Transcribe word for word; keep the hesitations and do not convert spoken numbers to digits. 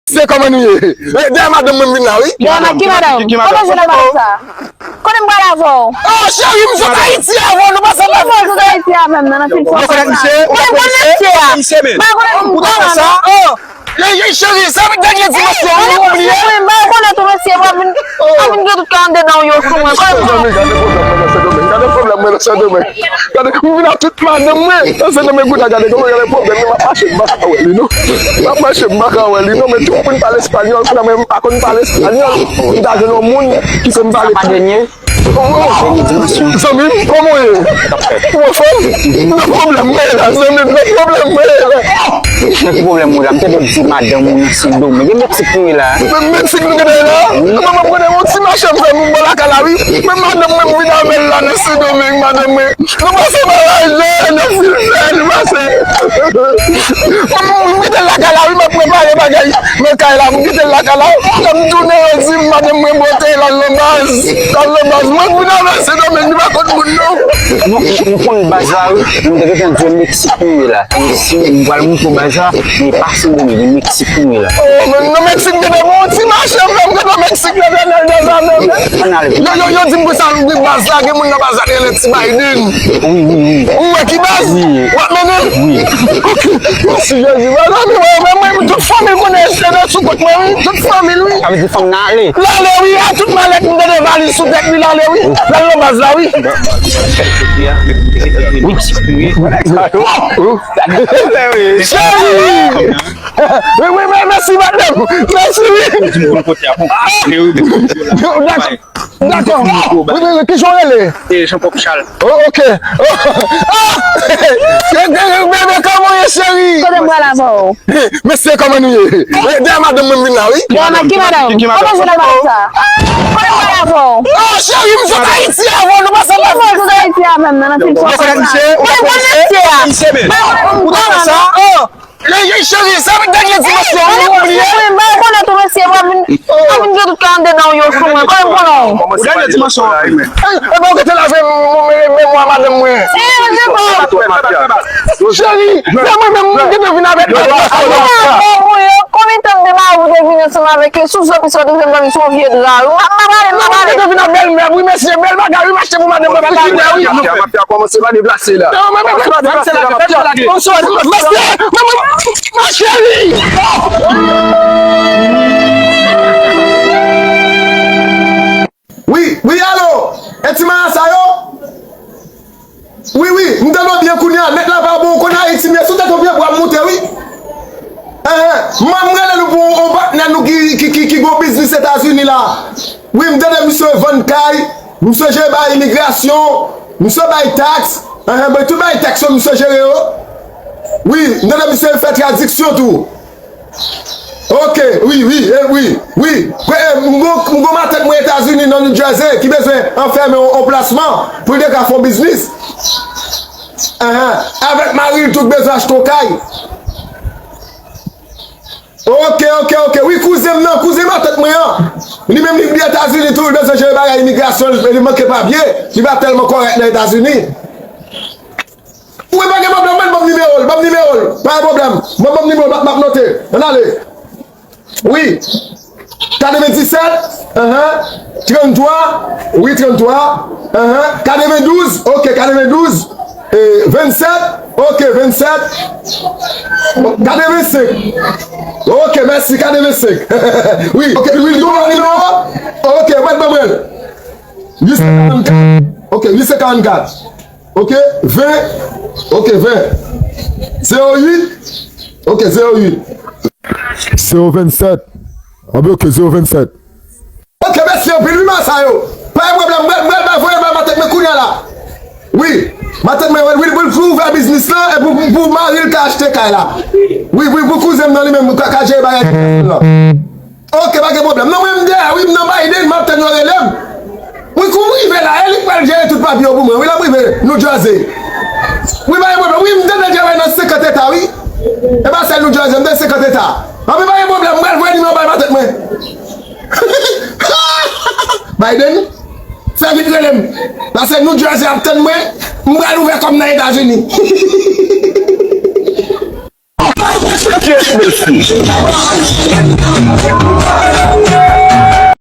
Se kòman nou ye? E, dèyè madanm mwen m vin la, wi. Dèyè madanm? Ki madanm? Ki madanm? Kòman se nan madanm sa? Kote m pral avè w? Oh, cheri, m sot Ayiti avè w, nou pa sa. Ki bò sot Ayiti avè m nan, nan fil fò sa? Mwen konnen misye a. Mwen konnen misye a. Oh, ye, ye, cheri, sa vin dènye dimansyon, ou bliye? Mwen konnen tou mesye, mwen vin, mwen vin gen tout kè anndedan w yo sou mwen. Konnen m konnen. Gade pwoblèm mwen nan Sendomeng, gade pwoblèm mwen nan Sendomeng. Gade, m vin ak tout madanm mwen nan Sendomeng kounye a, gade kòman gade pwoblèm nan, m ap mache, m pa ka wè li non. M ap mache, m pa ka wè li non, men tout moun pale espanyòl, kounye a mwen m pa konn pale espanyòl. M ta jwenn yon moun ki konn pale. Sa pa dènye? Oh, oh. Zanmi m, kòman w ye? Ou anfòm? Nan pwoblèm mwen ye la, zanmi m, nan pwoblèm mwen ye la. Nan ki pwoblèm ou la? M tande w di madanm ou nan Sendomeng. E Meksik nou ye la? Men Meksik nou gentan ye la? Wi. Manman m konnen yon ti mache m fè m bò lakay la, wi. Men madanm mwen m vin avè l la nan Sendomeng, madanm mwen. Nou pase baraj la, nan fil fè, nou pase. Mwen, mwen kite l lakay la, wi, m ap prepare bagay nan kay la. Mwen kite l lakay la. Lè m tounen, yo di m, madanm mwen bote, l al nan baz. L al nan baz. Mwen vin avè Sendomeng, nou pa konn moun, non. Nou, nou konn baz la, wi. Nou te gentan di w Meksik nou ye la. E si m pral montre w baz la, men pa Sendomeng, e Meksik nou ye la. Oh, men nan Meksik, m te gen yon ti mache, m te nan Meksik, nan Dènèl, nan Zanèl. Ann ale. Yo, yo, yo di m pou sa, m di baz la, gen moun nan baz la, te rele Ti Biden. Wi, wi, wi. Ou wè ki baz? Wi. W ap mennen? Wi. Ok. Mèsi, Jezi. Mwen, mwen, mwen, mwen, tout fanmi konnen se nan sou kont mwen, wi. Tout fanmi l, wi. Sa vle di fanm nan ale? L ale, wi. A tout malèt, m tande valiz sou tèt li, l ale, wi. L al nan baz la, wi. Wi. Cheri! Wi, wi, mè-, mèsi, madanm. Mèsi, wi. Dakò. Dakò. Wi, wi, wi, kijan w rele? E Jean Paul Charles. Oh, ok. Ah! Bebe, kòman w ye, cheri? Kote m pral avè w? Mesye, kòman nou ye? Dèyè madanm mwen m vin la, wi. Dèyè madanm? Ki madanm? Kòman se nan madanm sa? Kote m pral avè w? Oh, cheri, m sot Ayiti avè w, nou pase la. Ki bò sot Ayiti avè m nan, nan fil fò sa? Mwen konnen misye a. Mwen konnen misye a. Oh! Ye, ye, cheri, sa vin dènye dimansyon, ou bliye? Mwen konnen tou mesye, mwen vin, mwen vin gen tout kè anndedan w yo sou mwen, konnen m konnen w. Ou dènye dimansyon. Ebyen, ou gentan lave memwa madanm mwen. Cheri, men mwen menm, mwen gentan vin avèk. Konbyen tan m te mari ou te vin ansanm avèk yo, sou zòt, sou dezyèm zanmi, sou yon vye dra, wi. M ap pale, m ap pale. Mwen gentan vin ak bèlmè, wi, mesye, bèl bagay, wi, m achte pou madanm mwen, pitit mwen, wi. Mafya kòmanse pa deplase la. Non, men, men, men, men, men, men, men, ma chérie! Wi, wi, alo! E ti malad sa yo? Wi, wi, m tande w byen kounye a, nèt la pa bon, ou konn Ayiti m ye, sou tèt yon pye bwa m moute, wi. Enhen, m, m rele nou pou yon patnè nou ki, ki, ki, ki gon biznis Etazini la. Wi, m tande misye vann kay, misye jere bay imigrasyon, misye bay taks. Enhen, bay tout bay taks yo, misye jere yo. Wi, m tande misye fè tradiksyon tou. Ok, wi, wi, e, wi, wi. Pre-, e, m gon, m gon matant mwen Etazini nan New Jersey ki bezwen anfèmen yon, yon plasman pou l te ka fè yon biznis. Enhen, avèk mari l tou k bezwen achte yon kay. Ok, ok, ok. Wi, kouzen m nan, kouzen matant mwen an. Li menm li, li Etazini tou, li bezwen jere bagay imigrasyon, li, li manke papye, li pa tèlman kòrèk nan Etazini. Wi, pa gen pwoblèm, mwen ban m nimewo l, ban m nimewo l. Pa gen pwoblèm, mwen ban m nimewo l, m ap, m ap note. Ann ale. Wi. Katrevenndisèt, enhen, tranntwa, wi, tranntwa, enhen, katrevendouz, ok, katrevendouz, e, vennsèt, ok, vennsèt, katrevensenk, ok, mèsi, katrevensenk, wi, ok, wi, wi, ok, mwen ban mwen, uit san karannkat, ok, uit san karannkat. Ok, ven. Ok, ven. Zewo uit. Ok, zewo uit. Zewo vennsèt. Anben, ok, zewo vennsèt. Ok, mèsi anpil, wi, matant yo. Pa gen pwoblèm, mwen, mwen, mwen voye bay matant mwen kounye a la. Wi, matant mwen, wi, wi, pou, pou ouvè biznis lan, e pou, pou, pou mari l ka achte kay la. Wi, wi, pou kouzen m nan li menm, ka, ka jere bagay la. Ok, pa gen pwoblèm. Non, mwen, m dèyè, wi, m nan Biden, m ap tann yo rele m. Wi, kou m rive la, e li k pral jere tout papye yo pou mwen. Wi, lè m rive New Jersey. Wi, pa gen pwoblèm. Wi, m tande travay nan senkant eta, wi. E pa sèl New Jersey, m nan senkant eta. Anben, pa gen pwoblèm, m pral voye nimewo bay matant mwen. Biden, fè vit rele m. Paske New Jersey ap tann mwen, m pral ouvè kò m nan Etazini. Yes, mesye.